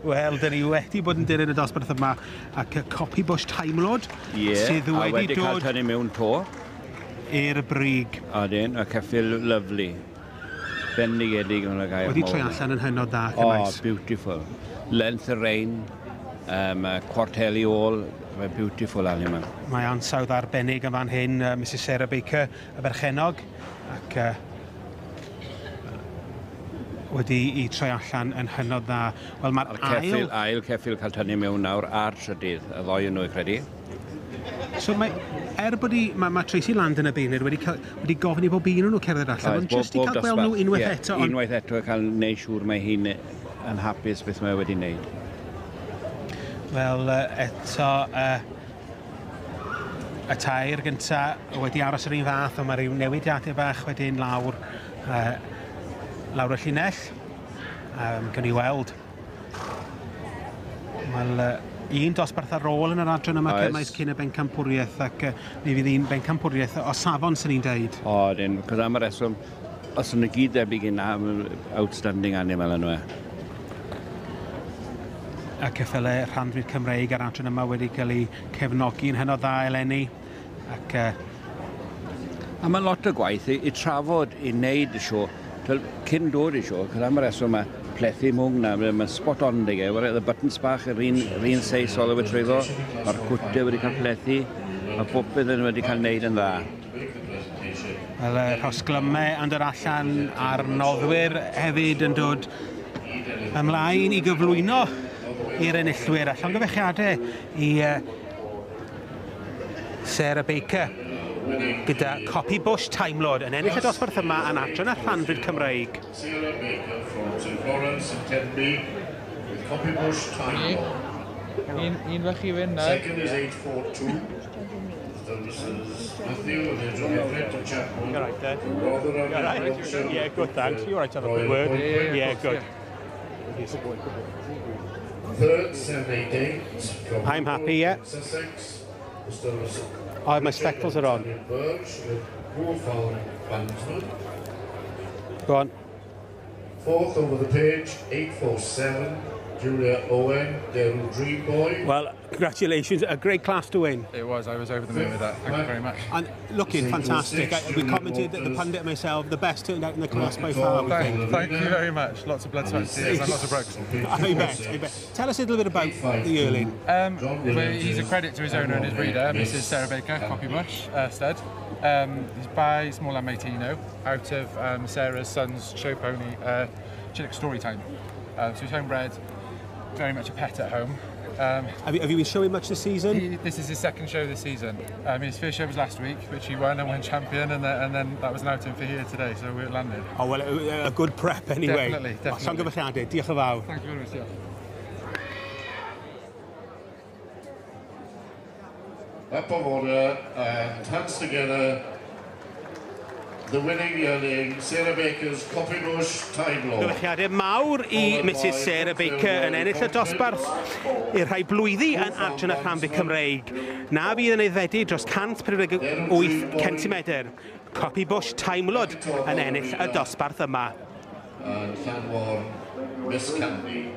Wel, dyn ni wedi bod yn dilyn y dosbarth yma ac y Copy Bush Time Lord sydd wedi, wedi dod cael tynnu mewn to i'r brig. A dyn, a ceffyl lyfli. Bendigedig yn y gair. Wedi troi allan yn hynod dda. Oh, beautiful. Length y rein, cwarteli ôl, beautiful animal. Mae ansawdd arbennig yn fan hyn, Mrs Sarah Baker, y berchenog, ac wedi i troi allan yn hynod dda. Wel, mae'r ail ceffyl cael tynnu mewn nawr a'r trydydd, y ddoi yn nhw i credu. So mae, bod i, mae Tracy Land yn y beirniad wedi gofyn i bob un o'n nhw cerdded allan, ond jyst i cael gweld nhw unwaith eto. Unwaith eto cael neud siŵr mae hi'n yn hapus beth mae wedi wneud. Wel, eto, y tair gynta wedi aros yr un fath, ond mae rhyw newidiadau bach wedyn lawr y llinell. Gawn ni weld. Wel, un dosbarth ar ôl yn yr adran yma cymaint cyn y bencampwriaeth, ac mi fydd un bencampwriaeth o safon sy'n ni'n deud. O, dyn, cos am y reswm, os yn y gyd debyg i na, outstanding animal yn nhw. A ceffylau rhanfyd Cymreig ar adran yma wedi cael eu cefnogi yn hynod dda eleni. Ac, a mae lot o gwaith i trafod, i wneud y sio, cyn dod i sio, cos am y reswm mae plethu mwng na, mae'n spot on dig e, y buttons bach yr un seis all the way trwyddo, mae'r cwtau wedi cael plethu, a popeth yn wedi cael wneud yn dda. Wel, rhosglymau yn dod allan a'r noddwyr hefyd yn dod ymlaen i gyflwyno i'r enillwyr, a llongyfarchiadau i Sarah Baker gyda Copy Bush Time Lord yn ennill y dosbarth yma yn adran y rhanfrid Cymreig. Sarah Baker from St Lawrence in Tenby with Copy Bush Time Lord. Un fach i fynd nawr. Second is 842. Mrs Matthew and Adrian Everett of Chapman. You're right there. Rotherham. You're right. Yeah, good, thanks. You're right to have a good word. Yeah, good. Third, 788. I'm happy, yeah. Sussex. Oh, my spectacles are on. Go on. Fourth over the page, 847, Julia Owen, Daryl Dream Boy. Well, congratulations, a great class to win. It was, I was over the moon with that. Thank you very much. And looking fantastic. We commented, the pundit and myself, the best turned out in the class by far, we think. Thank you very much. Lots of blood, sweat, tears and lots of rugs. I bet, Tell us a little bit about the yearling. Well, he's a credit to his owner and his breeder, Mrs Sarah Baker, Copy Bush, stud. He's by Small Lamb Matino, out of Sarah's son's show pony, Chinook Storytime. So he's homebred, very much a pet at home. Have you been showing much this season? This is his second show this season. His first show was last week, which he won and went champion, and then that was an outing for here today, so we landed. Oh, well, a good prep anyway. Definitely, definitely. Llongyfarchiadau, diolch yn fawr. Thank you very much, yeah. Up of order and hands together, the winning yearling, Sarah Baker's Copy Bush Time Lord. Llongyfarchiadau mawr i Mrs Sarah Baker yn ennill y dosbarth i'r rhai blwyddi yn adran y rhanfyd Cymreig. Na fydd yn aeddfedu dros 148 centimetr. Copy Bush Time Lord yn ennill y dosbarth yma. And Llanwar, Miss Candy.